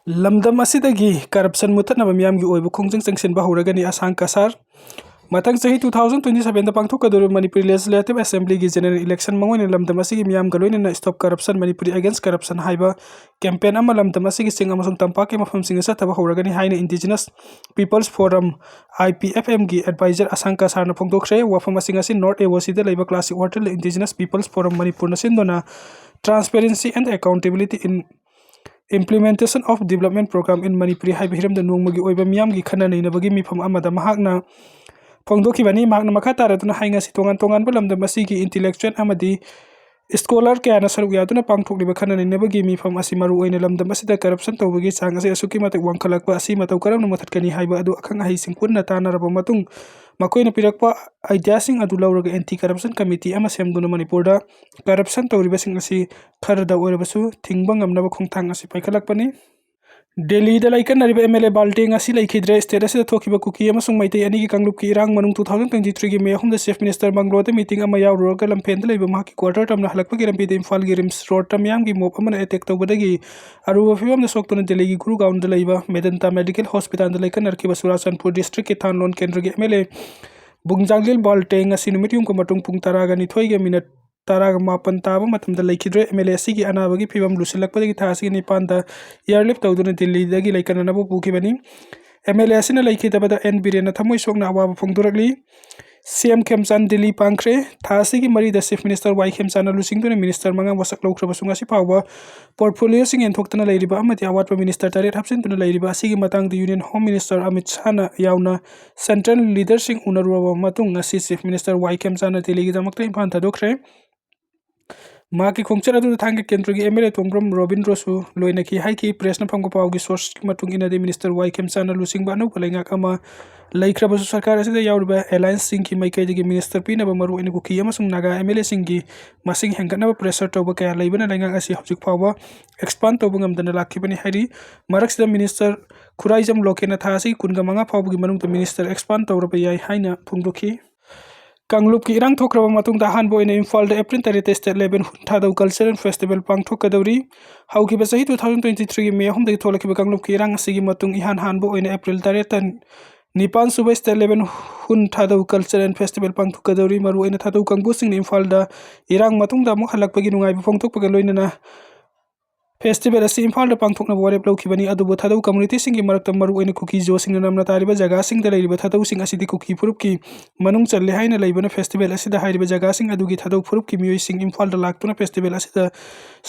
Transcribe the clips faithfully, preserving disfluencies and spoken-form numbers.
ꯂꯝꯗꯝ ꯑꯁꯤꯗꯒꯤ ꯀꯔꯞꯁꯟ ꯃꯨꯠꯊꯠꯅꯕ ꯃꯤꯌꯥꯝꯒꯤ ꯑꯣꯏꯕ ꯈꯣꯡꯖꯪ ꯆꯪꯁꯤꯟꯕ ꯍꯧꯔꯒꯅꯤ ꯑꯁꯥꯡ ꯀꯁꯥꯔ꯫ ꯃꯊꯪ ꯆꯍꯤ two thousand twenty sevenꯗ ꯄꯥꯡꯊꯣꯛꯀꯗꯧꯔꯤꯕ Manipur Legislative Assemblyꯒꯤ general election ꯃꯥꯡꯑꯣꯏꯅ ꯂꯝꯗꯝ ꯑꯁꯤꯒꯤ ꯃꯤꯌꯥꯝꯒ ꯂꯣꯏꯅꯅ Stop Corruption, Manipuri Against Corruption ꯍꯥꯏꯕ campaign ꯑꯃ ꯂꯝꯗꯝ ꯑꯁꯤꯒꯤ ꯆꯤꯡ ꯑꯃꯁꯨꯡ ꯇꯝꯄꯥꯛꯀꯤ ꯃꯐꯝꯁꯤꯡꯗ ꯆꯠꯊꯕ ꯍꯧꯔꯒꯅꯤ ꯍꯥꯏꯅ Indigenous People's Forum, IPFMꯒꯤ advisor ꯑꯁꯥꯡ ꯀꯁꯥꯔꯅ ꯐꯣꯡꯗꯣꯛꯈ꯭ꯔꯦ꯫ ꯋꯥꯐꯝ ꯑꯁꯤꯡ ꯑꯁꯤ North AOCꯗ ꯂꯩꯕ Classic Hotelꯗ Indigenous People's Forum Manipurꯅ ꯁꯤꯟꯗꯨꯅ Transparency and Accountability in Implementation of Development Program in Manipuri ꯍꯥꯏꯕ ꯍꯤꯔꯝꯗ ꯅꯣꯡꯃꯒꯤ ꯑꯣꯏꯕ ꯃꯤꯌꯥꯝꯒꯤ ꯈꯟꯅ ꯅꯩꯅꯕꯒꯤ ꯃꯤꯐꯝ ꯑꯃꯗ ꯃꯍꯥꯛꯅ ꯐꯣꯡꯗꯣꯛꯈꯤꯕꯅꯤ꯫ ꯃꯍꯥꯛꯅ ꯃꯈꯥ ꯇꯥꯔꯗꯨꯅ ꯍꯥꯏ, ꯉꯁꯤ ꯇꯣꯉꯥꯟ ꯇꯣꯉꯥꯟꯕ ꯂꯝꯗꯝ ꯑꯁꯤꯒꯤ intellectual ꯑꯃꯗꯤ scholar ꯀꯌꯥꯅ ꯁꯔꯨꯛ ꯌꯥꯗꯨꯅ ꯄꯥꯡꯊꯣꯛꯂꯤꯕ ꯈꯟꯅ ꯅꯩꯅꯕꯒꯤ ꯃꯤꯐꯝ ꯑꯁꯤ ꯃꯔꯨꯑꯣꯏꯅ ꯂꯝꯗꯝ ꯑꯁꯤꯗ corruption ꯇꯧꯕꯒꯤ ꯆꯥꯡ ꯑꯁꯤ ꯑꯁꯨꯛꯀꯤ ꯃꯇꯤꯛ ꯋꯥꯡꯈꯠꯂꯛꯄ ꯑꯁꯤ ꯃꯇꯧ ꯀꯔꯝꯅ ꯃꯨꯊꯠꯀꯅꯤ ꯍꯥꯏꯕ ꯑꯗꯨ ꯑꯈꯪ ꯑꯍꯩꯁꯤꯡ ꯄꯨꯟꯅ ꯇꯥꯟꯅꯔꯕ ꯃꯇꯨꯡ ꯃꯈꯣꯏꯅ ꯄꯤꯔꯛꯄ ideaꯁꯤꯡ ꯑꯗꯨ ꯂꯧꯔꯒ Anti Corruption Committee ꯑꯃ ꯁꯦꯝꯗꯨꯅ ꯃꯅꯤꯄꯨꯔꯗ corruption ꯇꯧꯔꯤꯕꯁꯤꯡ ꯑꯁꯤ ꯈꯔꯗ ꯑꯣꯏꯔꯕꯁꯨ ꯊꯤꯡꯕ ꯉꯝꯅꯕ ꯈꯣꯡꯊꯥꯡ ꯑꯁꯤ ꯄꯥꯏꯈꯠꯂꯛꯄꯅꯤ꯫ ꯗꯦꯜꯂꯤꯗ ꯂꯩꯀꯟꯅꯔꯤꯕ MLA ꯕꯥꯜꯇꯦ ꯉꯁꯤ ꯂꯩꯈꯤꯗ꯭ꯔꯦ꯫ State ꯑꯁꯤꯗ ꯊꯣꯛꯈꯤꯕ ꯀꯨꯀꯤ ꯑꯃꯁꯨꯡ ꯃꯩꯇꯩ ꯑꯅꯤꯒꯤ ꯀꯥꯡꯂꯨꯞꯀꯤ ꯏꯔꯥꯡ ꯃꯅꯨꯡ two thousand twenty threeꯒꯤ May ꯑꯍꯨꯝꯗ Chief Minister ꯕꯪꯒ꯭ꯂꯣꯗ meeting ꯑꯃ ꯌꯥꯎꯔꯨꯔꯒ ꯂꯝꯐꯦꯟꯗ ꯂꯩꯕ ꯃꯍꯥꯛꯀꯤ quarter ꯇꯝꯅ ꯍꯜꯂꯛꯄꯒꯤ ꯂꯝꯕꯤꯗ ꯏꯝꯐꯥꯜꯒꯤ RIMS roadꯇ ꯃꯤꯌꯥꯝꯒꯤ mob ꯑꯃꯅ attack ꯇꯧꯕꯗꯒꯤ ꯑꯔꯨꯕ ꯐꯤꯕꯝꯗ ꯁꯣꯛꯇꯨꯅ ꯗꯦꯜꯂꯤꯒꯤ ꯒꯨꯔꯒꯥꯎꯟꯗ ꯂꯩꯕ ꯃꯦꯗꯟꯇꯥ Medical Hospitalꯗ ꯂꯩꯀꯟꯅꯔꯛꯈꯤꯕ ꯆꯨꯔꯥꯆꯥꯟꯄꯨꯔ districtꯀꯤ ꯊꯥꯟꯂꯣꯟ ꯀꯦꯟꯗ꯭ꯔꯒꯤ MLA ꯕꯨꯡꯖꯥꯡꯂꯤꯜ ꯕꯥꯜꯇꯦ ꯉꯁꯤ ꯅꯨꯃꯤꯠ ꯌꯨꯡꯕ ꯃꯇꯨꯡ ꯄꯨꯡ ꯇꯔꯥꯒ ꯅꯤꯊꯣꯏꯒ minute ꯇꯔꯥꯒ ꯃꯥꯄꯟ ꯇꯥꯕ ꯃꯇꯝꯗ ꯂꯩꯈꯤꯗ꯭ꯔꯦ꯫ MLA ꯑꯁꯤꯒꯤ ꯑꯅꯥꯕꯒꯤ ꯐꯤꯕꯝ ꯂꯨꯁꯤꯜꯂꯛꯄꯗꯒꯤ ꯊꯥ ꯑꯁꯤꯒꯤ ꯅꯤꯄꯥꯟꯗ airlift ꯇꯧꯗꯨꯅ ꯗꯤꯜꯂꯤꯗꯒꯤ ꯂꯩꯀꯟꯅꯅꯕ ꯄꯨꯈꯤꯕꯅꯤ꯫ MLA ꯑꯁꯤꯅ ꯂꯩꯈꯤꯗꯕꯗ N ꯕꯤꯔꯦꯟꯅ ꯊꯃꯣꯏ ꯁꯣꯛꯅ ꯑꯋꯥꯕ ꯐꯣꯡꯗꯣꯔꯛꯂꯤ꯫ CM ꯈꯦꯝꯆꯥꯟ ꯗꯤꯜꯂꯤ ꯄꯥꯡꯈ꯭ꯔꯦ꯫ ꯊꯥ ꯑꯁꯤꯒꯤ ꯃꯔꯤꯗ Chief Minister ꯋꯥꯏ ꯈꯦꯝꯆꯥꯟꯅ ꯂꯨꯆꯤꯡꯗꯨꯅ minister ꯃꯉꯥ ꯋꯥꯁꯛ ꯂꯧꯈ꯭ꯔꯕꯁꯨ ꯉꯁꯤ ꯐꯥꯎꯕ portfolioꯁꯤꯡ ꯌꯦꯟꯊꯣꯛꯇꯅ ꯂꯩꯔꯤꯕ ꯑꯃꯗꯤ ꯑꯋꯥꯠꯄ minister ꯇꯔꯦꯠ ꯍꯥꯞꯆꯤꯟꯗꯨꯅ ꯂꯩꯔꯤꯕ ꯑꯁꯤꯒꯤ ꯃꯇꯥꯡꯗ Union Home Minister ꯑꯃꯤꯠ ꯁꯥꯍꯅ ꯌꯥꯎꯅ central leaderꯁꯤꯡ ꯎꯅꯔꯨꯔꯕ ꯃꯇꯨꯡ ꯉꯁꯤ Chief Minister ꯋꯥꯏ ꯈꯦꯝꯆꯥꯟꯅ ꯗꯤꯜꯂꯤꯒꯤꯗꯃꯛꯇ ꯏꯝꯐꯥꯜ ꯊꯥꯗꯣꯛꯈ꯭ꯔꯦ꯫ ꯃꯍꯥꯛꯀꯤ ꯈꯣꯡꯆꯠ ꯑꯗꯨꯗ ꯊꯥꯡꯒ ꯀꯦꯟꯗ꯭ꯔꯒꯤ MLA ꯇꯣꯡꯕ꯭ꯔꯝ ꯔꯣꯕꯤꯟꯗ꯭ꯔꯣꯁꯨ ꯂꯣꯏꯅꯈꯤ ꯍꯥꯏꯈꯤ꯫ Pressꯅ ꯐꯪꯕ ꯄꯥꯎꯒꯤ sourceꯀꯤ ꯃꯇꯨꯡ ꯏꯟꯅꯗꯤ, Minister ꯋꯥꯏ ꯈꯦꯝꯆꯥꯟꯅ ꯂꯨꯆꯤꯡꯕ ꯑꯅꯧꯕ ꯂꯩꯉꯥꯛ ꯑꯃ ꯂꯩꯈ꯭ꯔꯕꯁꯨ, ꯁꯔꯀꯥꯔ ꯑꯁꯤꯗ ꯌꯥꯎꯔꯤꯕ allianceꯁꯤꯡꯒꯤ ꯃꯥꯏꯀꯩꯗꯒꯤ minister ꯄꯤꯅꯕ ꯃꯔꯨꯑꯣꯏꯅ ꯀꯨꯀꯤ ꯑꯃꯁꯨꯡ ꯅꯥꯒꯥ MLAꯁꯤꯡꯒꯤ ꯃꯁꯤꯡ ꯍꯦꯟꯒꯠꯅꯕ pressure ꯇꯧꯕ ꯀꯌꯥ ꯂꯩꯕꯅ ꯂꯩꯉꯥꯛ ꯑꯁꯤ ꯍꯧꯖꯤꯛ ꯐꯥꯎꯕ expand ꯇꯧꯕ ꯉꯝꯗꯅ ꯂꯥꯛꯈꯤꯕꯅꯤ ꯍꯥꯏꯔꯤ꯫ ꯃꯔꯛꯁꯤꯗ Minister ꯈꯨꯔꯥꯏꯖꯝ ꯂꯣꯀꯦꯟꯅ ꯊꯥ ꯑꯁꯤꯒꯤ ꯀꯨꯟꯒ ꯃꯉꯥ ꯐꯥꯎꯕꯒꯤ ꯃꯅꯨꯡꯗ minister expand ꯇꯧꯔꯕ ꯌꯥꯏ ꯍꯥꯏꯅ ꯐꯣꯡꯗꯣꯛꯈꯤ꯫ ꯀꯥꯡꯂꯨꯞꯀꯤ ꯏꯔꯥꯡ ꯊꯣꯛꯈ꯭ꯔꯕ ꯃꯇꯨꯡꯗ ꯑꯍꯥꯟꯕ ꯑꯣꯏꯅ ꯏꯝꯐꯥꯜꯗ ꯑꯦꯄ꯭ꯔꯤꯜ ꯇꯔꯦꯠꯇ State Level ꯍꯨꯟ ꯊꯥꯗꯧ Cultural Festival ꯄꯥꯡꯊꯣꯛꯀꯗꯧꯔꯤ꯫ ꯍꯧꯈꯤꯕ ꯆꯍꯤ two thousand twenty three ꯒꯤ May ꯑꯍꯨꯝꯗꯒꯤ ꯊꯣꯛꯂꯛꯈꯤꯕ ꯀꯥꯡꯂꯨꯞꯀꯤ ꯏꯔꯥꯡ ꯑꯁꯤꯒꯤ ꯃꯇꯨꯡ ꯏꯍꯥꯟ ꯍꯥꯟꯕ ꯑꯣꯏꯅ ꯑꯦꯄ꯭ꯔꯤꯜ ꯇꯔꯦꯠꯇ ꯅꯤꯄꯥꯟ ꯁꯨꯕ State Level ꯍꯨꯟ ꯊꯥꯗꯧ Cultural Festival ꯄꯥꯡꯊꯣꯛꯀꯗꯧꯔꯤ꯫ ꯃꯔꯨꯑꯣꯏꯅ ꯊꯥꯗꯧ ꯀꯥꯡꯕꯨꯁꯤꯡꯅ ꯏꯝꯐꯥꯜꯗ ꯏꯔꯥꯡ ꯃꯇꯨꯡꯗ ꯑꯃꯨꯛ ꯍꯜꯂꯛꯄꯒꯤ ꯅꯨꯡꯉꯥꯏꯕ ꯐꯣꯡꯗꯣꯛꯄꯒ ꯂꯣꯏꯅꯅ festival ꯑꯁꯤ ꯏꯝꯐꯥꯜꯗ ꯄꯥꯡꯊꯣꯛꯅꯕ ꯋꯥꯔꯦꯞ ꯂꯧꯈꯤꯕꯅꯤ꯫ ꯑꯗꯨꯕꯨ ꯊꯥꯗꯧ community ꯁꯤꯡꯒꯤ ꯃꯔꯛꯇ ꯃꯔꯨꯑꯣꯏꯅ ꯀꯨꯀꯤ ꯖꯣꯁꯤꯡꯅ ꯅꯝꯅ ꯇꯥꯔꯤꯕ ꯖꯒꯥꯁꯤꯡꯗ ꯂꯩꯔꯤꯕ ꯊꯥꯗꯧꯁꯤꯡ ꯑꯁꯤꯗꯤ ꯀꯨꯀꯤ ꯐꯨꯔꯨꯞꯀꯤ ꯃꯅꯨꯡ ꯆꯜꯂꯦ ꯍꯥꯏꯅ ꯂꯩꯕꯅ festival ꯑꯁꯤꯗ ꯍꯥꯏꯔꯤꯕ ꯖꯒꯥꯁꯤꯡ ꯑꯗꯨꯒꯤ ꯊꯥꯗꯧ ꯐꯨꯔꯨꯞꯀꯤ ꯃꯤꯑꯣꯏꯁꯤꯡ ꯏꯝꯐꯥꯜꯗ ꯂꯥꯛꯇꯨꯅ festival ꯑꯁꯤꯗ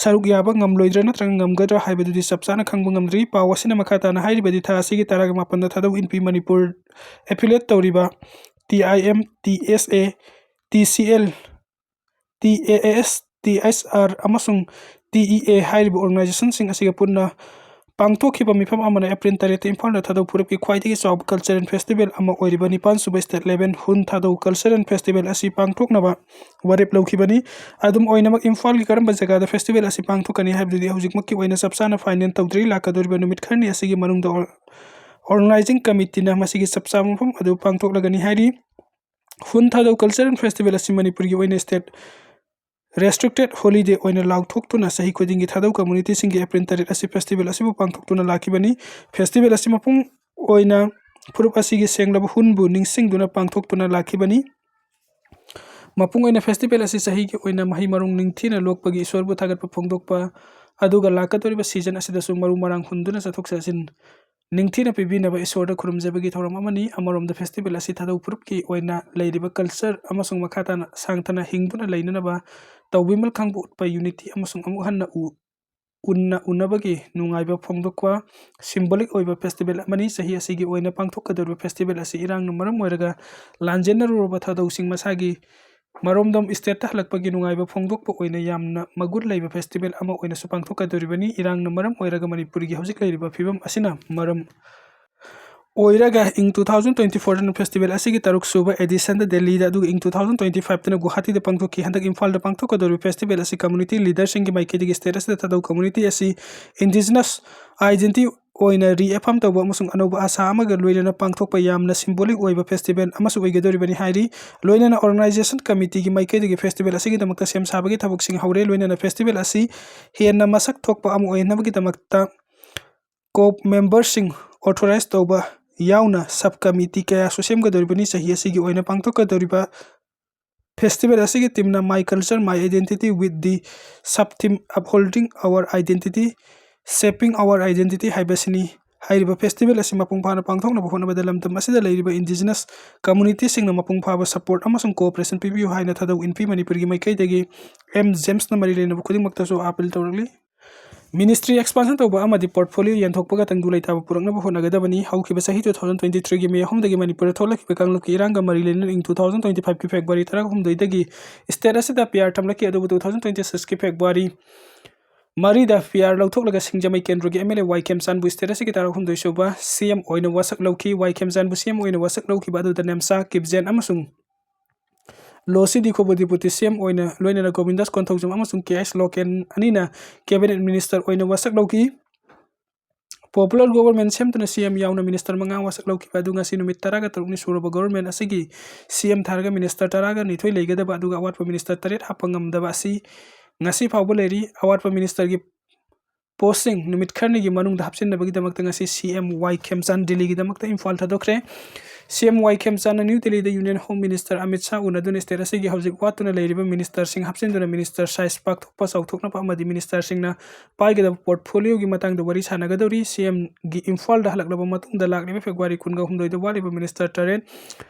ꯁꯔꯨꯛ ꯌꯥꯕ ꯉꯝꯂꯣꯏꯗ꯭ꯔꯥ ꯅꯠꯇ꯭ꯔꯒ ꯉꯝꯒꯗ꯭ꯔꯥ ꯍꯥꯏꯕꯗꯨꯗꯤ ꯆꯞ ꯆꯥꯅ ꯈꯪꯕ ꯉꯝꯗ꯭ꯔꯤ꯫ ꯄꯥꯎ ꯑꯁꯤꯅ ꯃꯈꯥ ꯇꯥꯅ ꯍꯥꯏꯔꯤꯕꯗꯤ ꯊꯥ ꯑꯁꯤꯒꯤ ꯇꯔꯥꯒ ꯃꯥꯄꯟꯗ ꯊꯥꯗꯧ ꯏꯟꯄꯤ ꯃꯅꯤꯄꯨꯔ affiliate ꯇꯧꯔꯤꯕ T I M, T S A, T C L, T A S, T S R ꯑꯃꯁꯨꯡ T E A ꯍꯥꯏꯔꯤꯕ organization ꯁꯤꯡ ꯑꯁꯤꯒ ꯄꯨꯟꯅ ꯄꯥꯡꯊꯣꯛꯈꯤꯕ ꯃꯤꯐꯝ ꯑꯃꯅ ꯑꯦꯄ꯭ꯔꯤꯜ ꯇꯔꯦꯠꯇ ꯏꯝꯐꯥꯜꯗ ꯊꯥꯗꯧ ꯐꯨꯔꯨꯞꯀꯤ ꯈ꯭ꯋꯥꯏꯗꯒꯤ ꯆꯥꯎꯕ cultural festival ꯑꯃ ꯑꯣꯏꯔꯤꯕ ꯅꯤꯄꯥꯟ ꯁꯨꯕ State Level ꯍꯨꯟ ꯊꯥꯗꯧ Cultural Festival ꯑꯁꯤ ꯄꯥꯡꯊꯣꯛꯅꯕ ꯋꯥꯔꯦꯞ ꯂꯧꯈꯤꯕꯅꯤ꯫ ꯑꯗꯨꯝ ꯑꯣꯏꯅꯃꯛ, ꯏꯝꯐꯥꯜꯒꯤ ꯀꯔꯝꯕ ꯖꯒꯥꯗ festival ꯑꯁꯤ ꯄꯥꯡꯊꯣꯛꯀꯅꯤ ꯍꯥꯏꯕꯗꯨꯗꯤ ꯍꯧꯖꯤꯛꯃꯛꯀꯤ ꯑꯣꯏꯅ ꯆꯞ ꯆꯥꯅ final ꯇꯧꯗ꯭ꯔꯤ꯫ ꯂꯥꯛꯀꯗꯧꯔꯤꯕ ꯅꯨꯃꯤꯠ ꯈꯔꯅꯤ ꯑꯁꯤꯒꯤ ꯃꯅꯨꯡꯗ or-, organizing committee ꯅ ꯃꯁꯤꯒꯤ ꯆꯞ ꯆꯥꯕ ꯃꯐꯝ ꯑꯗꯨ ꯄꯥꯡꯊꯣꯛꯂꯒꯅꯤ ꯍꯥꯏꯔꯤ꯫ ꯍꯨꯟ ꯊꯥꯗꯧ Cultural Festival ꯑꯁꯤ ꯃꯅꯤꯄꯨꯔꯒꯤ ꯑꯣꯏꯅ state restricted holiday ꯑꯣꯏꯅ ꯂꯥꯎꯊꯣꯛꯇꯨꯅ ꯆꯍꯤ ꯈꯨꯗꯤꯡꯒꯤ ꯊꯥꯗꯧ community ꯁꯤꯡꯒꯤ ꯑꯦꯄ꯭ꯔꯤꯜ ꯇꯔꯦꯠ ꯑꯁꯤ festival ꯑꯁꯤꯕꯨ ꯄꯥꯡꯊꯣꯛꯇꯨꯅ ꯂꯥꯛꯈꯤꯕꯅꯤ꯫ Festival ꯑꯁꯤ ꯃꯄꯨꯡ ꯑꯣꯏꯅ ꯐꯨꯔꯨꯞ ꯑꯁꯤꯒꯤ ꯁꯦꯡꯂꯕ ꯍꯨꯟꯕꯨ ꯅꯤꯡꯁꯤꯡꯗꯨꯅ ꯄꯥꯡꯊꯣꯛꯇꯨꯅ ꯂꯥꯛꯈꯤꯕꯅꯤ꯫ ꯃꯄꯨꯡ ꯑꯣꯏꯅ festival ꯑꯁꯤ ꯆꯍꯤꯒꯤ ꯑꯣꯏꯅ ꯃꯍꯩ ꯃꯔꯣꯡ ꯅꯤꯡꯊꯤꯅ ꯂꯣꯛꯄꯒꯤ ꯏꯁꯣꯔꯕꯨ ꯊꯥꯒꯠꯄ ꯐꯣꯡꯗꯣꯛꯄ, ꯑꯗꯨꯒ ꯂꯥꯛꯀꯗꯧꯔꯤꯕ season ꯑꯁꯤꯗꯁꯨ ꯃꯔꯨ ꯃꯔꯥꯡ ꯍꯨꯟꯗꯨꯅ ꯆꯠꯊꯣꯛ ꯆꯠꯁꯤꯟ ꯅꯤꯡꯊꯤꯅ ꯄꯤꯕꯤꯅꯕ ꯏꯁꯣꯔꯗ ꯈꯨꯔꯨꯝꯖꯕꯒꯤ ꯊꯧꯔꯝ ꯑꯃꯅꯤ꯫ ꯑꯃꯔꯣꯝꯗ festival ꯑꯁꯤ ꯊꯥꯗꯧ ꯐꯨꯔꯨꯞꯀꯤ ꯑꯣꯏꯅ ꯂꯩꯔꯤꯕ culture ꯑꯃꯁꯨꯡ ꯃꯈꯥ ꯇꯥꯅ ꯁꯥꯡꯊꯅ ꯍꯤꯡꯗꯨꯅ ꯂꯩꯅꯅꯕ ꯇꯧꯕꯤꯃꯜ ꯈꯪꯕ ꯎꯠꯄ unity ꯑꯃꯁꯨꯡ ꯑꯃꯨꯛ ꯍꯟꯅ ꯎ-, ꯎꯟꯅ ꯎꯅꯕꯒꯤ ꯅꯨꯡꯉꯥꯏꯕ ꯐꯣꯡꯗꯣꯛꯄ symbolic ꯑꯣꯏꯕ festival ꯑꯃꯅꯤ꯫ ꯆꯍꯤ ꯑꯁꯤꯒꯤ ꯑꯣꯏꯅ ꯄꯥꯡꯊꯣꯛꯀꯗꯧꯔꯤꯕ festival ꯑꯁꯤ ꯏꯔꯥꯡꯅ ꯃꯔꯝ ꯑꯣꯏꯔꯒ ꯂꯥꯟꯖꯦꯟꯅꯔꯨꯔꯕ ꯊꯥꯗꯧꯁꯤꯡ ꯃꯁꯥꯒꯤ ꯃꯔꯣꯝꯗꯣꯝ state ꯇ ꯍꯜꯂꯛꯄꯒꯤ ꯅꯨꯡꯉꯥꯏꯕ ꯐꯣꯡꯗꯣꯛꯄ ꯑꯣꯏꯅ ꯌꯥꯝꯅ ꯃꯒꯨꯟ ꯂꯩꯕ festival ꯑꯃ ꯑꯣꯏꯅꯁꯨ ꯄꯥꯡꯊꯣꯛꯀꯗꯧꯔꯤꯕꯅꯤ꯫ ꯏꯔꯥꯡꯅ ꯃꯔꯝ ꯑꯣꯏꯔꯒ ꯃꯅꯤꯄꯨꯔꯒꯤ ꯍꯧꯖꯤꯛ ꯂꯩꯔꯤꯕ ꯐꯤꯕꯝ ꯑꯁꯤꯅ ꯃꯔꯝ ꯑꯣꯏꯔꯒ ꯏꯪ two thousand twenty four ꯗꯅ festival ꯑꯁꯤꯒꯤ ꯇꯔꯨꯛ ꯁꯨꯕ edition ꯗ ꯗꯦꯜꯂꯤꯗ, ꯑꯗꯨꯒ ꯏꯪ two thousand twenty five ꯇꯅ ꯒꯨꯋꯥꯍꯥꯇꯤꯗ ꯄꯥꯡꯊꯣꯛꯈꯤ꯫ ꯍꯟꯗꯛ ꯏꯝꯐꯥꯜꯗ ꯄꯥꯡꯊꯣꯛꯀꯗꯧꯔꯤꯕ festival ꯑꯁꯤ community leader ꯁꯤꯡꯒꯤ ꯃꯥꯏꯀꯩꯗꯒꯤ state ꯑꯁꯤꯗ ꯊꯥꯗꯧ community ꯑꯁꯤ indigenous identity ꯑꯣꯏꯅ ꯔꯤꯑꯦꯐꯥꯝ ꯇꯧꯕ ꯑꯃꯁꯨꯡ ꯑꯅꯧꯕ ꯑꯥꯁꯥ ꯑꯃꯒ ꯂꯣꯏꯅꯅ ꯄꯥꯡꯊꯣꯛꯄ ꯌꯥꯝꯅ ꯁꯤꯝꯕꯣꯂꯤꯛ ꯑꯣꯏꯕ ꯐꯦꯁꯇꯤꯚꯦꯜ ꯑꯃꯁꯨ ꯑꯣꯏꯒꯗꯧꯔꯤꯕꯅꯤ ꯍꯥꯏꯔꯤ꯫ ꯂꯣꯏꯅꯅ ꯑꯣꯔꯒꯅꯥꯏꯖꯦꯁꯟ ꯀꯃꯤꯇꯤꯒꯤ ꯃꯥꯏꯀꯩꯗꯒꯤ ꯐꯦꯁꯇꯤꯚꯦꯜ ꯑꯁꯤꯒꯤꯗꯃꯛꯇ ꯁꯦꯝ ꯁꯥꯕꯒꯤ ꯊꯕꯛꯁꯤꯡ ꯍꯧꯔꯦ꯫ ꯂꯣꯏꯅꯅ ꯐꯦꯁꯇꯤꯚꯦꯜ ꯑꯁꯤ ꯍꯦꯟꯅ ꯃꯁꯛ ꯊꯣꯛꯄ ꯑꯃ ꯑꯣꯏꯍꯟꯅꯕꯒꯤꯗꯃꯛꯇ ꯀꯣꯞ ꯃꯦꯝꯕꯔꯁꯤꯡ ꯑꯣꯊꯣꯔꯥꯏꯖ ꯇꯧꯕ ꯌꯥꯎꯅ ꯁꯕ ꯀꯃꯤꯇꯤ ꯀꯌꯥꯁꯨ ꯁꯦꯝꯒꯗꯧꯔꯤꯕꯅꯤ꯫ ꯆꯍꯤ ꯑꯁꯤꯒꯤ ꯑꯣꯏꯅ ꯄꯥꯡꯊꯣꯛꯀꯗꯧꯔꯤꯕ ꯐꯦꯁꯇꯤꯚꯦꯜ ꯑꯁꯤꯒꯤ ꯊꯤꯝꯅ My Culture, My Identity with the sub-theme Upholding Our Identity, Shaping Our Identity ꯍꯥꯏꯕꯁꯤꯅꯤ꯫ ꯍꯥꯏꯔꯤꯕ ꯐꯦꯁꯇꯤꯚꯦꯜ ꯑꯁꯤ ꯃꯄꯨꯡ ꯐꯥꯅ ꯄꯥꯡꯊꯣꯛꯅꯕ ꯍꯣꯠꯅꯕꯗ ꯂꯝꯗꯝ ꯑꯁꯤꯗ ꯂꯩꯔꯤꯕ ꯏꯟꯗꯤꯖꯤꯅꯁ ꯀꯝꯃꯨꯅꯤꯇꯤꯁꯤꯡꯅ ꯃꯄꯨꯡ ꯐꯥꯕ ꯁꯄꯣꯔꯠ ꯑꯃꯁꯨꯡ ꯀꯣꯑꯣꯄꯔꯦꯁꯟ ꯄꯤꯕꯤꯌꯨ ꯍꯥꯏꯅ ꯊꯥꯗꯧ ꯏꯟꯐꯤ ꯃꯅꯤꯄꯨꯔꯒꯤ ꯃꯥꯏꯀꯩꯗꯒꯤ ꯑꯦꯝ ꯖꯦꯝꯁꯅ ꯃꯔꯤ ꯂꯩꯅꯕ ꯈꯨꯗꯤꯡꯃꯛꯇꯁꯨ ꯑꯥꯄꯤꯜ ꯇꯧꯔꯛꯂꯤ꯫ ꯃꯤꯅꯤꯁꯇ꯭ꯔꯤ ꯑꯦꯛꯁꯄꯥꯟꯁꯟ ꯇꯧꯕ ꯑꯃꯗꯤ ꯄꯣꯔꯠꯐꯣꯂꯤꯑꯣ ꯌꯦꯟꯊꯣꯛꯄꯒ ꯇꯪꯗꯨ ꯂꯩꯇꯥꯕ ꯄꯨꯔꯛꯅꯕ ꯍꯣꯠꯅꯒꯗꯕꯅꯤ꯫ ꯍꯧꯈꯤꯕ ꯆꯍꯤ two thousand twenty three ꯒꯤ ꯃꯦ ꯑꯍꯨꯝꯗꯒꯤ ꯃꯅꯤꯄꯨꯔꯗ ꯊꯣꯛꯂꯛꯈꯤꯕ ꯀꯥꯡꯂꯨꯞꯀꯤ ꯏꯔꯥꯡꯒ ꯃꯔꯤ ꯂꯩꯅꯅ ꯏꯪ two thousand twenty five ꯀꯤ ꯐꯦꯕ꯭ꯔꯨꯋꯥꯔꯤ ꯇꯔꯥꯍꯨꯝꯗꯣꯏꯗꯒꯤ ꯁ꯭ꯇꯦꯠ ꯑꯁꯤꯗ ꯄꯤ ꯑꯥꯔ ꯊꯝꯂꯛꯈꯤ, ꯑꯗꯨꯕꯨ two thousand twenty six ꯀꯤ ꯐꯦꯕ꯭ꯔꯨꯋꯥꯔꯤ ꯃꯔꯤꯗ ꯄꯤ ꯑꯥꯔ ꯂꯧꯊꯣꯛꯂꯒ ꯁꯤꯡꯖꯃꯩ ꯀꯦꯟꯗ꯭ꯔꯒꯤ ꯑꯦꯝ ꯑꯦꯜ ꯑꯦ ꯋꯥꯏ ꯈꯦꯝꯆꯥꯟꯕꯨ ꯁ꯭ꯇꯦꯠ ꯑꯁꯤꯒꯤ ꯇꯔꯥꯍꯨꯝꯗꯣꯏ ꯁꯨꯕ ꯁꯤ ꯑꯦꯝ ꯑꯣꯏꯅ ꯋꯥꯁꯛ ꯂꯧꯈꯤ꯫ ꯋꯥꯏ ꯈꯦꯝꯆꯥꯟꯕꯨ ꯁꯤ ꯑꯦꯝ ꯑꯣꯏꯅ ꯋꯥꯁꯛ ꯂꯧꯈꯤꯕ ꯑꯗꯨꯗ ꯅꯦꯝꯆꯥ, ꯀꯤꯞꯖꯦꯟ ꯑꯃꯁꯨꯡ ꯂꯣꯁꯤꯗꯤ ꯈꯣꯕꯨ ꯗꯤꯄꯨꯇꯤ ꯁꯤ ꯑꯦꯝ ꯑꯣꯏꯅ ꯂꯣꯏꯅꯅ ꯒꯣꯕꯤꯟꯗꯥꯁ ꯀꯣꯟꯊꯧꯖꯝ ꯑꯃꯁꯨꯡ ꯀꯦ ꯑꯩꯆ ꯂꯣꯀꯦꯟ ꯑꯅꯤꯅ ꯀꯦꯕꯤꯅꯦꯠ ꯃꯤꯅꯤꯁꯇꯔ ꯑꯣꯏꯅ ꯋꯥꯁꯛ ꯂꯧꯈꯤ꯫ ꯄꯣꯄꯨꯂꯔ ꯒꯣꯕꯔꯃꯦꯟ ꯁꯦꯝꯗꯨꯅ ꯁꯤ ꯑꯦꯝ ꯌꯥꯎꯅ ꯃꯤꯅꯤꯁꯇꯔ ꯃꯉꯥ ꯋꯥꯁꯛ ꯂꯧꯈꯤꯕ ꯑꯗꯨ ꯉꯁꯤ ꯅꯨꯃꯤꯠ ꯇꯔꯥꯒ ꯇꯔꯨꯛꯅꯤ ꯁꯨꯔꯕ ꯒꯣꯕꯔꯃꯦꯟ ꯑꯁꯤꯒꯤ ꯁꯤ ꯑꯦꯝ ꯊꯥꯔꯒ ꯃꯤꯅꯤꯁꯇꯔ ꯇꯔꯥꯒ ꯅꯤꯊꯣꯏ ꯂꯩꯒꯗꯕ ꯑꯗꯨꯒ ꯑꯋꯥꯠꯄ ꯃꯤꯅꯤꯁꯇꯔ ꯇꯔꯦꯠ ꯍꯥꯞꯄ ꯉꯝꯗꯕ ꯑꯁꯤ ꯉꯁꯤ ꯐꯥꯎꯕ ꯂꯩꯔꯤ꯫ ꯑꯋꯥꯠꯄ ꯃꯤꯅꯤꯁꯇꯔꯒꯤ ꯄꯣꯁꯁꯤꯡ ꯅꯨꯃꯤꯠ ꯈꯔꯅꯤꯒꯤ ꯃꯅꯨꯡꯗ ꯍꯥꯞꯆꯤꯟꯅꯕꯒꯤꯗꯃꯛꯇ ꯉꯁꯤ ꯁꯤ ꯑꯦꯝ ꯋꯥꯏ ꯈꯦꯝꯆꯥꯟ ꯗꯤꯜꯂꯤꯒꯤꯗꯃꯛꯇ ꯏꯝꯐꯥꯜ ꯊꯥꯗꯣꯛꯈ꯭ꯔꯦ꯫ ꯁꯤ ꯑꯦꯝ ꯋꯥꯏ ꯈꯦꯝꯆꯥꯟꯅ ꯅ꯭ꯌꯨ ꯗꯤꯜꯂꯤꯗ union home minister Amit Shah ꯎꯅꯗꯨꯅ ꯁ꯭ꯇꯦꯠ ꯑꯁꯤꯒꯤ ꯍꯧꯖꯤꯛ ꯋꯥꯠꯇꯨꯅ ꯂꯩꯔꯤꯕ ꯃꯤꯅꯤꯁꯇꯔꯁꯤꯡ ꯍꯥꯞꯆꯤꯟꯗꯨꯅ ꯃꯤꯅꯤꯁꯇꯔ ꯁꯥꯏꯖ ꯄꯥꯛꯊꯣꯛꯄ ꯆꯥꯎꯊꯣꯛꯅꯕ ꯑꯃꯗꯤ ꯃꯤꯅꯤꯁꯇꯔꯁꯤꯡꯅ ꯄꯥꯏꯒꯗꯕ ꯄꯣꯔꯠꯐꯣꯂꯤꯑꯣꯒꯤ ꯃꯇꯥꯡꯗ ꯋꯥꯔꯤ ꯁꯥꯟꯅꯒꯗꯧꯔꯤ꯫ ꯁꯤ ꯑꯦꯝꯒꯤ ꯏꯝꯐꯥꯜꯗ ꯍꯜꯂꯛꯂꯕ ꯃꯇꯨꯡꯗ ꯂꯥꯛꯂꯤꯕ ꯐꯦꯕ꯭ꯔꯨꯋꯥꯔꯤ ꯀꯨꯟꯒ ꯍꯨꯝꯗꯣꯏꯗ ꯋꯥꯠꯂꯤꯕ ꯃꯤꯅꯤꯁꯇꯔ ꯇꯔꯦꯠ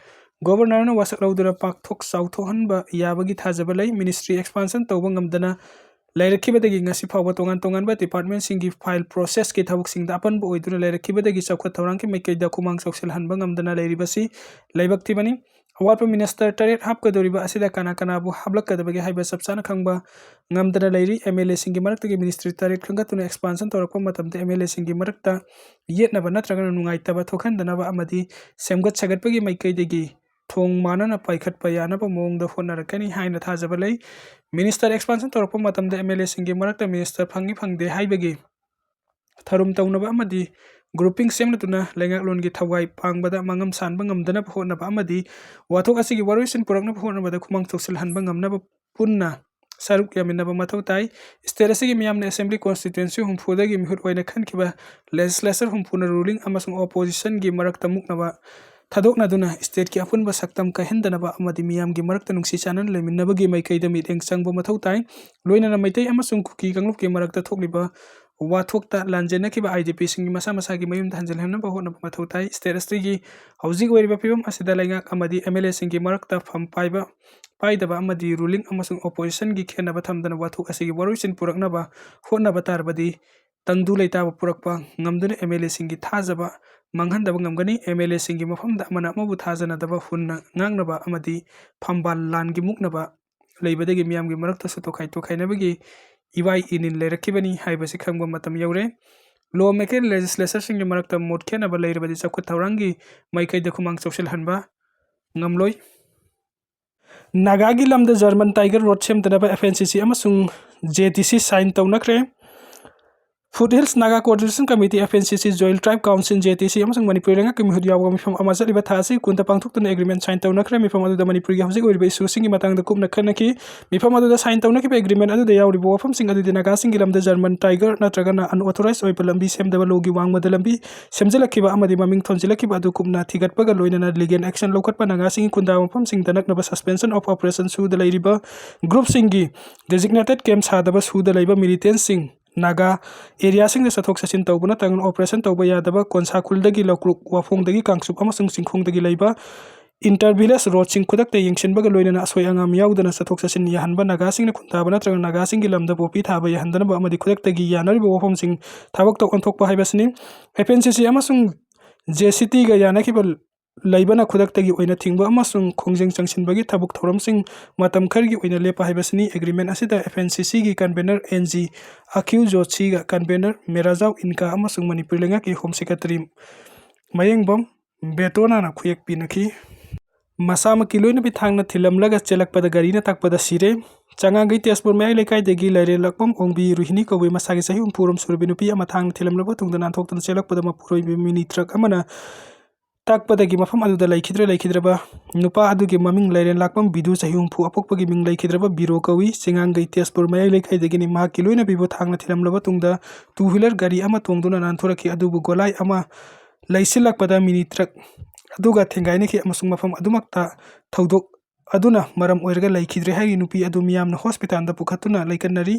ꯒꯣꯕꯔꯅꯔꯅ ꯋꯥꯁꯛ ꯂꯧꯗꯨꯅ ꯄꯥꯛꯊꯣꯛ ꯆꯥꯎꯊꯣꯛꯍꯟꯕ ꯌꯥꯕꯒꯤ ꯊꯥꯖꯕ ꯂꯩ꯫ ꯃꯤꯅꯤꯁꯇ꯭ꯔꯤ ꯑꯦꯛꯁꯄꯥꯟꯁꯟ ꯇꯧꯕ ꯉꯝꯗꯅ ꯂꯩꯔꯛꯈꯤꯕꯗꯒꯤ ꯉꯁꯤ ꯐꯥꯎꯕ ꯇꯣꯉꯥꯟ ꯇꯣꯉꯥꯟꯕ ꯗꯤꯄꯥꯔꯠꯃꯦꯟꯁꯤꯡꯒꯤ ꯐꯥꯏꯜ ꯄ꯭ꯔꯣꯁꯦꯁꯀꯤ ꯊꯕꯛꯁꯤꯡꯗ ꯑꯄꯟꯕ ꯑꯣꯏꯗꯨꯅ ꯂꯩꯔꯛꯈꯤꯕꯗꯒꯤ ꯆꯥꯎꯈꯠ ꯊꯧꯔꯥꯡꯒꯤ ꯃꯥꯏꯀꯩꯗ ꯈꯨꯃꯥꯡ ꯆꯥꯎꯁꯤꯜꯍꯟꯕ ꯉꯝꯗꯅ ꯂꯩꯔꯤꯕꯁꯤ ꯂꯥꯏꯕꯛ ꯊꯤꯕꯅꯤ꯫ ꯑꯋꯥꯠꯄ ꯃꯤꯅꯤꯁꯇꯔ ꯇꯔꯦꯠ ꯍꯥꯞꯀꯗꯧꯔꯤꯕ ꯑꯁꯤꯗ ꯀꯅꯥ ꯀꯅꯥꯕꯨ ꯍꯥꯞꯂꯛꯀꯗꯕꯒꯦ ꯍꯥꯏꯕ ꯆꯞ ꯆꯥꯅ ꯈꯪꯕ ꯉꯝꯗꯅ ꯂꯩꯔꯤ꯫ ꯑꯦꯝ ꯑꯦꯜ ꯑꯦꯁꯤꯡꯒꯤ ꯃꯔꯛꯇꯒꯤ ꯃꯤꯅꯤꯁꯇ꯭ꯔꯤ ꯇꯔꯦꯠ ꯈꯟꯒꯠꯇꯨꯅ ꯑꯦꯛꯁꯄꯥꯟꯁꯟ ꯇꯧꯔꯛꯄ ꯃꯇꯝꯗ ꯑꯦꯝ ꯑꯦꯜ ꯑꯦꯁꯤꯡꯒꯤ ꯃꯔꯛꯇ ꯌꯦꯠꯅꯕ ꯅꯠꯇ꯭ꯔꯒꯅ ꯅꯨꯡꯉꯥꯏꯇꯕ ꯊꯣꯛꯍꯟꯗꯅꯕ ꯑꯃꯗꯤ ꯁꯦꯝꯒꯠ ꯁꯥꯒꯠꯄꯒꯤ ꯃꯥꯏꯀꯩꯗꯒꯤ ꯊꯣꯡ ꯃꯥꯟꯅꯅ ꯄꯥꯏꯈꯠꯄ ꯌꯥꯅꯕ ꯃꯑꯣꯡꯗ ꯍꯣꯠꯅꯔꯛꯀꯅꯤ ꯍꯥꯏꯅ ꯊꯥꯖꯕ ꯂꯩ꯫ ꯃꯤꯅꯤꯁꯇꯔ ꯑꯦꯛꯁꯄꯥꯟꯁꯟ ꯇꯧꯔꯛꯄ ꯃꯇꯝꯗ ꯑꯦꯝ ꯑꯦꯜ ꯑꯦꯁꯤꯡꯒꯤ ꯃꯔꯛꯇ ꯃꯤꯅꯤꯁꯇꯔ ꯐꯪꯏ ꯐꯪꯗꯦ ꯍꯥꯏꯕꯒꯤ ꯊꯔꯨꯝ ꯇꯧꯅꯕ ꯑꯃꯗꯤ grouping ꯁꯦꯝꯂꯗꯨꯅ ꯂꯩꯉꯥꯛꯂꯣꯟꯒꯤ ꯊꯋꯥꯏ ꯄꯥꯡꯕꯗ ꯃꯉꯝ ꯁꯥꯟꯕ ꯉꯝꯗꯅꯕ ꯍꯣꯠꯅꯕ ꯑꯃꯗꯤ ꯋꯥꯊꯣꯛ ꯑꯁꯤꯒꯤ ꯋꯥꯔꯣꯏꯁꯤꯟ ꯄꯨꯔꯛꯅꯕ ꯍꯣꯠꯅꯕꯗ ꯈꯨꯃꯥꯡ ꯆꯥꯎꯁꯤꯜꯍꯟꯕ ꯉꯝꯅꯕ ꯄꯨꯟꯅ ꯁꯔꯨꯛ ꯌꯥꯃꯤꯟꯅꯕ ꯃꯊꯧ ꯇꯥꯏ꯫ State ꯑꯁꯤꯒꯤ ꯃꯤꯌꯥꯝꯅ Assembly Constituency ꯍꯨꯝꯐꯨꯗꯒꯤ ꯃꯤꯍꯨꯠ ꯑꯣꯏꯅ ꯈꯟꯈꯤꯕ Legislature ꯍꯨꯝꯐꯨꯅ ruling ꯑꯃꯁꯨꯡ oppositionꯒꯤ ꯃꯔꯛꯇ ꯃꯨꯛꯅꯕ ꯊꯥꯗꯣꯛꯅꯗꯨꯅ stateꯀꯤ ꯑꯄꯨꯟꯕ ꯁꯛꯇꯝ ꯀꯥꯏꯍꯟꯗꯅꯕ ꯑꯃꯗꯤ ꯃꯤꯌꯥꯝꯒꯤ ꯃꯔꯛꯇ ꯅꯨꯡꯁꯤ ꯆꯥꯟꯅꯅ ꯂꯩꯃꯤꯟꯅꯕꯒꯤ ꯃꯥꯏꯀꯩꯗ ꯃꯤꯠꯌꯦꯡ ꯆꯪꯕ ꯃꯊꯧ ꯇꯥꯏ꯫ ꯂꯣꯏꯅꯅ ꯃꯩꯇꯩ ꯑꯃꯁꯨꯡ ꯀꯨꯀꯤ ꯀꯥꯡꯂꯨꯞꯀꯤ ꯃꯔꯛꯇ ꯊꯣꯛꯂꯤꯕ ꯋꯥꯊꯣꯛꯇ ꯂꯥꯟꯖꯦꯟꯅꯈꯤꯕ IDPꯁꯤꯡꯒꯤ ꯃꯁꯥ ꯃꯁꯥꯒꯤ ꯃꯌꯨꯝꯗ ꯍꯟꯖꯤꯜꯍꯟꯅꯕ ꯍꯣꯠꯅꯕ ꯃꯊꯧ ꯇꯥꯏ꯫ State ꯑꯁꯤꯒꯤ ꯍꯧꯖꯤꯛ ꯑꯣꯏꯔꯤꯕ ꯐꯤꯕꯝ ꯑꯁꯤꯗ ꯂꯩꯉꯥꯛ ꯑꯃꯗꯤ MLAꯁꯤꯡꯒꯤ ꯃꯔꯛꯇ ꯐꯝ ꯄꯥꯏꯕ, ꯄꯥꯏꯗꯕ ꯑꯃꯗꯤ ruling ꯑꯃꯁꯨꯡ oppositionꯒꯤ ꯈꯦꯠꯅꯕ ꯊꯝꯗꯅ ꯋꯥꯊꯣꯛ ꯑꯁꯤꯒꯤ ꯋꯥꯔꯣꯏꯁꯤꯟ ꯄꯨꯔꯛꯅꯕ ꯍꯣꯠꯅꯕ ꯇꯥꯔꯕꯗꯤ ꯇꯪꯗꯨ ꯂꯩꯇꯥꯕ ꯄꯨꯔꯛꯄ ꯉꯝꯗꯨꯅ MLAꯁꯤꯡꯒꯤ ꯊꯥꯖꯕ ꯃꯥꯡꯍꯟꯗꯕ ꯉꯝꯒꯅꯤ꯫ MLAꯁꯤꯡꯒꯤ ꯃꯐꯝꯗ ꯑꯃꯅ ꯑꯃꯕꯨ ꯊꯥꯖꯅꯗꯕ ꯍꯨꯟꯅ ꯉꯥꯡꯅꯕ ꯑꯃꯗꯤ ꯐꯝꯕꯥꯜ ꯂꯥꯟꯒꯤ ꯃꯨꯛꯅꯕ ꯂꯩꯕꯗꯒꯤ ꯃꯤꯌꯥꯝꯒꯤ ꯃꯔꯛꯇꯁꯨ ꯇꯣꯈꯥꯏ ꯇꯣꯈꯥꯏꯅꯕꯒꯤ ꯏꯋꯥꯏ ꯏꯅꯤꯜ ꯂꯩꯔꯛꯈꯤꯕꯅꯤ ꯍꯥꯏꯕꯁꯤ ꯈꯪꯕ ꯃꯇꯝ ꯌꯧꯔꯦ꯫ Lawmaker legislatorꯁꯤꯡꯒꯤ ꯃꯔꯛꯇ ꯃꯣꯠ ꯈꯦꯠꯅꯕ ꯂꯩꯔꯕꯗꯤ ꯆꯥꯎꯈꯠ ꯊꯧꯔꯥꯡꯒꯤ ꯃꯥꯏꯀꯩꯗ ꯈꯨꯃꯥꯡ ꯆꯥꯎꯁꯤꯜꯍꯟꯕ ꯉꯝꯂꯣꯏ꯫ ꯅꯥꯒꯥꯒꯤ ꯂꯝꯗ German Tiger Road ꯁꯦꯝꯗꯅꯕ FNCC ꯑꯃꯁꯨꯡ JTC sign ꯇꯧꯅꯈ꯭ꯔꯦ꯫ Foothills Naga Coordination Committee, FNCC, Joint Tribe Council, JTC ꯑꯃꯁꯨꯡ ꯃꯅꯤꯄꯨꯔꯤ ꯂꯩꯉꯥꯛꯀꯤ ꯃꯤꯍꯨꯠ ꯌꯥꯎꯕ ꯃꯤꯐꯝ ꯑꯃ ꯆꯠꯂꯤꯕ ꯊꯥ ꯑꯁꯤ ꯀꯨꯟꯗ ꯄꯥꯡꯊꯣꯛꯇꯨꯅ agreement sign ꯇꯧꯅꯈ꯭ꯔꯦ꯫ ꯃꯤꯐꯝ ꯑꯗꯨꯗ ꯃꯅꯤꯄꯨꯔꯒꯤ ꯍꯧꯖꯤꯛ ꯑꯣꯏꯔꯤꯕ issueꯁꯤꯡꯒꯤ ꯃꯇꯥꯡꯗ ꯀꯨꯞꯅ ꯈꯟꯅꯈꯤ꯫ ꯃꯤꯐꯝ ꯑꯗꯨꯗ sign ꯇꯧꯅꯈꯤꯕ agreement ꯑꯗꯨꯗ ꯌꯥꯎꯔꯤꯕ ꯋꯥꯐꯝꯁꯤꯡ ꯑꯗꯨꯗꯤ ꯅꯥꯒꯥꯁꯤꯡꯒꯤ ꯂꯝꯗ German Tiger ꯅꯠꯇ꯭ꯔꯒꯅ unauthorized ꯑꯣꯏꯕ ꯂꯝꯕꯤ ꯁꯦꯝꯗꯕ, ꯂꯣꯒꯤ ꯋꯥꯡꯃꯗ ꯂꯝꯕꯤ ꯁꯦꯝꯖꯤꯜꯂꯛꯈꯤꯕ ꯑꯃꯗꯤ ꯃꯃꯤꯡ ꯊꯣꯟꯖꯤꯜꯂꯛꯈꯤꯕ ꯑꯗꯨ ꯀꯨꯞꯅ ꯊꯤꯒꯠꯄꯒ ꯂꯣꯏꯅꯅ legal action ꯂꯧꯈꯠꯄ, ꯅꯥꯒꯥꯁꯤꯡꯒꯤ ꯈꯨꯟꯗꯥ ꯃꯐꯝꯁꯤꯡꯗ ꯅꯛꯅꯕ suspension of operation ꯁꯨꯗ ꯂꯩꯔꯤꯕ groupꯁꯤꯡꯒꯤ designated camp ꯁꯥꯗꯕ, ꯁꯨꯗ ꯂꯩꯕ militantꯁꯤꯡ ꯅꯥꯒꯥ areaꯁꯤꯡꯗ ꯆꯠꯊꯣꯛ ꯆꯠꯁꯤꯟ ꯇꯧꯕ ꯅꯠꯇ꯭ꯔꯒꯅ operation ꯇꯧꯕ ꯌꯥꯗꯕ, ꯀꯣꯟꯁꯥ ꯈꯨꯜꯗꯒꯤ ꯂꯧꯀ꯭ꯔꯨꯛ, ꯋꯥꯐꯣꯡꯗꯒꯤ ꯀꯥꯡꯆꯨꯞ ꯑꯃꯁꯨꯡ ꯆꯤꯡꯈꯣꯡꯗꯒꯤ ꯂꯩꯕ inter village roadꯁꯤꯡ ꯈꯨꯗꯛꯇ ꯌꯦꯡꯁꯤꯟꯕꯒ ꯂꯣꯏꯅꯅ ꯑꯁꯣꯏ ꯑꯉꯥꯝ ꯌꯥꯎꯗꯅ ꯆꯠꯊꯣꯛ ꯆꯠꯁꯤꯟ ꯌꯥꯍꯟꯕ, ꯅꯥꯒꯥꯁꯤꯡꯅ ꯈꯨꯟꯗꯥꯕ ꯅꯠꯇ꯭ꯔꯒ ꯅꯥꯒꯥꯁꯤꯡꯒꯤ ꯂꯝꯗ ꯄꯣꯄꯤ ꯊꯥꯕ ꯌꯥꯍꯟꯗꯅꯕ ꯑꯃꯗꯤ ꯈꯨꯗꯛꯇꯒꯤ ꯌꯥꯅꯔꯤꯕ ꯋꯥꯐꯝꯁꯤꯡ ꯊꯕꯛꯇ ꯑꯣꯟꯊꯣꯛꯄ ꯍꯥꯏꯕꯁꯤꯅꯤ꯫ FNCC ꯑꯃꯁꯨꯡ JCTꯒ ꯌꯥꯅꯈꯤꯕ ꯂꯩꯕꯅ ꯈꯨꯗꯛꯇꯒꯤ ꯑꯣꯏꯅ ꯊꯤꯡꯕ ꯑꯃꯁꯨꯡ ꯈꯣꯡꯖꯪ ꯆꯪꯁꯤꯟꯕꯒꯤ ꯊꯕꯛ ꯊꯧꯔꯝꯁꯤꯡ ꯃꯇꯝ ꯈꯔꯒꯤ ꯑꯣꯏꯅ ꯂꯦꯞꯄ ꯍꯥꯏꯕꯁꯤꯅꯤ꯫ Agreement ꯑꯁꯤꯗ FNCCꯒꯤ convener NG ꯑꯈꯤꯎ ꯖꯣꯁꯤꯒ convener ꯃꯦꯔꯥꯖꯥꯎ ꯏꯟꯀꯥ ꯑꯃꯁꯨꯡ ꯃꯅꯤꯄꯨꯔ ꯂꯩꯉꯥꯛꯀꯤ Home Secretary ꯃꯌꯦꯡꯕꯝ ꯕꯦꯇꯣꯅꯥꯅ ꯈꯨꯌꯦꯛ ꯄꯤꯅꯈꯤ꯫ ꯃꯁꯥꯃꯛꯀꯤ ꯂꯣꯏꯅꯕꯤ ꯊꯥꯡꯅ ꯊꯤꯜꯂꯝꯂꯒ ꯆꯦꯜꯂꯛꯄꯗ ꯒꯥꯔꯤꯅ ꯇꯛꯄꯗ ꯁꯤꯔꯦ꯫ ꯆꯉꯥꯡꯒꯩ ꯇꯦꯖꯄꯨꯔ ꯃꯌꯥꯏ ꯂꯩꯀꯥꯏꯗꯒꯤ ꯂꯥꯏꯔꯦꯟ ꯂꯥꯛꯄꯝ ꯑꯣꯡꯕꯤ ꯔꯨꯍꯤꯅꯤ ꯀꯧꯕꯤ, ꯃꯁꯥꯒꯤ ꯆꯍꯤ ꯍꯨꯝꯐꯨ ꯔꯣꯝ ꯁꯨꯔꯕꯤ ꯅꯨꯄꯤ ꯑꯃ ꯊꯥꯡꯅ ꯊꯤꯜꯂꯝꯂꯕ ꯇꯨꯡꯗ ꯅꯥꯟꯊꯣꯛꯇꯨꯅ ꯆꯦꯜꯂꯛꯄꯗ ꯃꯄꯨꯔꯣꯏꯕ ꯃꯤꯅꯤ ꯇ꯭ꯔꯛ ꯑꯃꯅ ꯇꯛꯄꯗꯒꯤ ꯃꯐꯝ ꯑꯗꯨꯗ ꯂꯩꯈꯤꯗ꯭ꯔꯦ꯫ ꯂꯩꯈꯤꯗ꯭ꯔꯕ ꯅꯨꯄꯥ ꯑꯗꯨꯒꯤ ꯃꯃꯤꯡ ꯂꯥꯏꯔꯦꯟ ꯂꯥꯛꯄꯝ ꯕꯤꯗꯨ, ꯆꯍꯤ ꯍꯨꯝꯐꯨ, ꯑꯄꯣꯛꯄꯒꯤ ꯃꯤꯡ ꯂꯩꯈꯤꯗ꯭ꯔꯕ ꯕꯤꯔꯣ ꯀꯧꯏ꯫ ꯆꯤꯉꯥꯡꯒꯩ ꯇꯦꯖꯄꯨꯔ ꯃꯌꯥꯏ ꯂꯩꯀꯥꯏꯗꯒꯤꯅꯤ꯫ ꯃꯍꯥꯛꯀꯤ ꯂꯣꯏꯅꯕꯤꯕꯨ ꯊꯥꯡꯅ ꯊꯤꯜꯂꯝꯂꯕ ꯇꯨꯡꯗ ꯇꯨ ꯍ꯭ꯋꯤꯂꯔ ꯒꯥꯔꯤ ꯑꯃ ꯇꯣꯡꯗꯨꯅ ꯅꯥꯟꯊꯣꯔꯛꯈꯤ, ꯑꯗꯨꯕꯨ ꯒꯣꯂꯥꯏ ꯑꯃ ꯂꯩꯁꯤꯜꯂꯛꯄꯗ ꯃꯤꯅꯤ ꯇ꯭ꯔꯛ ꯑꯗꯨꯒ ꯊꯦꯡꯒꯥꯏꯅꯈꯤ ꯑꯃꯁꯨꯡ ꯃꯐꯝ ꯑꯗꯨꯃꯛꯇ ꯊꯧꯗꯣꯛ ꯑꯗꯨꯅ ꯃꯔꯝ ꯑꯣꯏꯔꯒ ꯂꯩꯈꯤꯗ꯭ꯔꯦ꯫ ꯍꯥꯏꯔꯤ ꯅꯨꯄꯤ ꯑꯗꯨ ꯃꯤꯌꯥꯝꯅ ꯍꯣꯁꯄꯤꯇꯥꯜꯗ ꯄꯨꯈꯠꯇꯨꯅ ꯂꯩꯀꯠꯅꯔꯤ꯫